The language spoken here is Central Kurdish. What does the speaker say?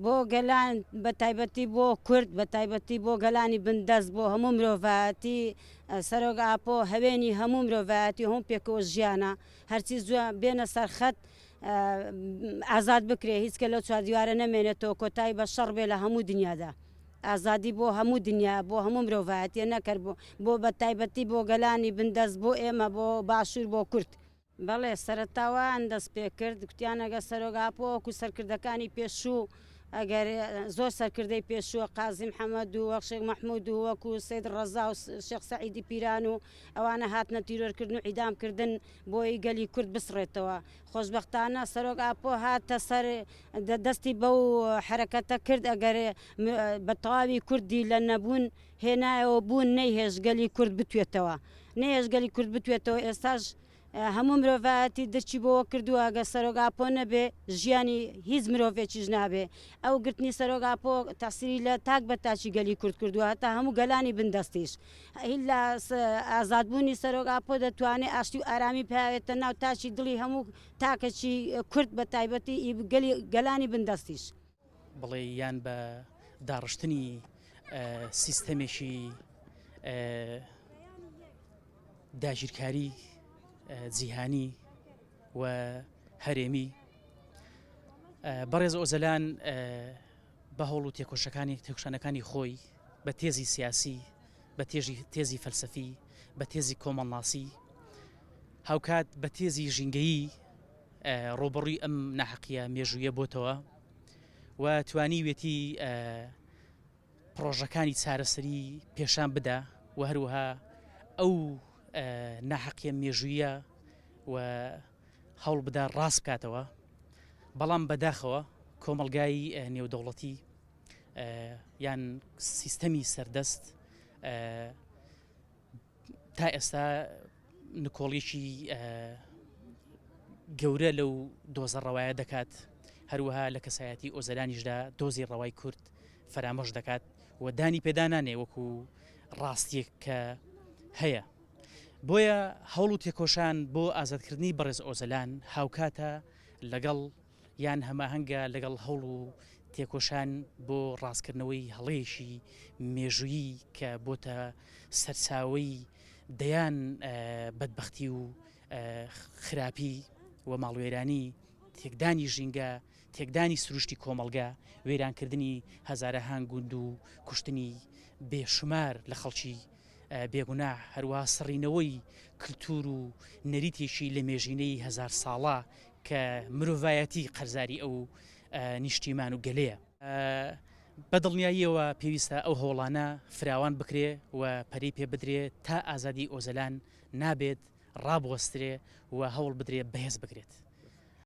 بۆ گەلان بە تایبەتی بۆ کورد بە تایبەتی بۆ گەلانی بندەست بۆ هەموو مرۆڤایەتی سەرۆک ئاپۆ هەوێنی هەموو مرۆڤایەتی هەموو پێکەوە ژیانە هەرچی زووە بێنە سەر خەت ئازاد بکرێ هیچ کە لەو چواردیوارە نەمێنێتەوە کۆتایی بە شەڕ بێ لە هەموو دنیادا ئازادی بۆ هەموو دنیا بۆ هەموو مرۆڤایەتیە نەکەر بۆ بۆ بە تایبەتی بۆ گەلانی بندەست بۆ ئێمە بۆ باشوور بۆ کورد. بەڵێ سەرەتا وایان دەست پێکرد کوتیان ئەگەر سەرۆک ئاپۆ وەکو سەرکردەکانی پێشوو ئەگەر زۆر سەرکردەی پێشووە قازی محەمەد و وەک شێخ مەحمود و وەکو سەید ڕەزا و شێخ سەعیدی پیران و ئەوانە هاتنە تیرۆرکردن و عیدام کردن بۆی گەلی کورد بسڕێتەوە خۆشبەختانە سەرۆک ئاپۆ هاتە سەر دەستی بەو حەرەکەتە کرد ئەگەر بە تەواوی کوردی لە نەبوون هێنایەوە بوون نەیهێشت گەلی کورد بتوێتەوە نەیهێشت گەلی کورد بتوێتەوە ئێستاش هەموو مرۆڤایەتی درکی بۆوە کردووە گەر سەرۆک ئاپۆ نەبێ ژیانی هیچ مرۆڤێکیش نابێ ئەو گرتنی سەرۆک ئاپۆ تەسیری لە تاک بە تاکی گەلی کورد کردووە هەتا هەموو گەلانی بندەستیش ئیلا ئازادبوونی سەرۆک ئاپۆ دەتوانێ ئاشتی و ئارامی پاوێتە ناو تاکی دڵی هەموو تاکەکی کورد بە تایبەتی گەلی گەلانی بندەستیش. بڵێ یان بە داڕشتنی سیستەمێکی داگیرکاری جیهانی و هەرێمی بەڕێز ئۆزەلان بە هەوڵ و تێکۆشەکانی تێکشانەکانی خۆی بە تێزی سیاسی بە تێژی تێزی فەلسەفی بە تێزی کۆمەڵناسی هاوکات بە تێزی ژینگەیی ڕووبەڕووی ئەم ناحەقییە مێژوویە بۆتەوە و توانیویەتی پڕۆژەکانی چارەسەری پێشان بدا و هەروەها ئەو ناحەقیە مێژوویە و هەوڵ بدا ڕاست بکاتەوە بەڵام بەداخەوە کۆمەڵگای نێودەوڵەتی یان سیستەمی سەردەست تا ئێستا نکۆڵیەکی گەورە لەو دۆزە ڕەوایە دەکات، هەروەها لە کەسایەتی ئۆزەلانیشدا دۆزی ڕەوای کورد فەرامۆش دەکات و دانی پێدانانێ وەکو ڕاستیەک کە هەیە. بۆیە هەوڵ و تێکۆشان بۆ ئازادکردنی بەڕێز ئۆزەلان هاوکاتە لەگەڵ یان هەماهەنگە لەگەڵ هەوڵ و تێکۆشان بۆ ڕاستکردنەوەی هەڵەیەکی مێژوویی کە بۆتە سەرچاوەی دەیان بەدبەختی و خراپی و ماڵوێرانی، تێکدانی ژینگە، تێکدانی سروشتی کۆمەڵگە، وێرانکردنی هەزارەهان گوند و کوشتنی بێ شومار لە خەڵکی بێگوناه، هەروەها سڕینەوەی کلتور و نەریتێکی لەمێژینەی هەزارساڵە کە مرۆڤایەتی قەرزاری ئەو نیشتیمان و گەلەیە. بە دڵنیاییەوە پێویستە ئەو هەوڵانە فراوان بکرێ و پەرەی پێ بدرێ تا ئازادیی ئۆجەلان نابێت ڕابوەسترێ و هەوڵ بدرێ بەهێز بکرێت.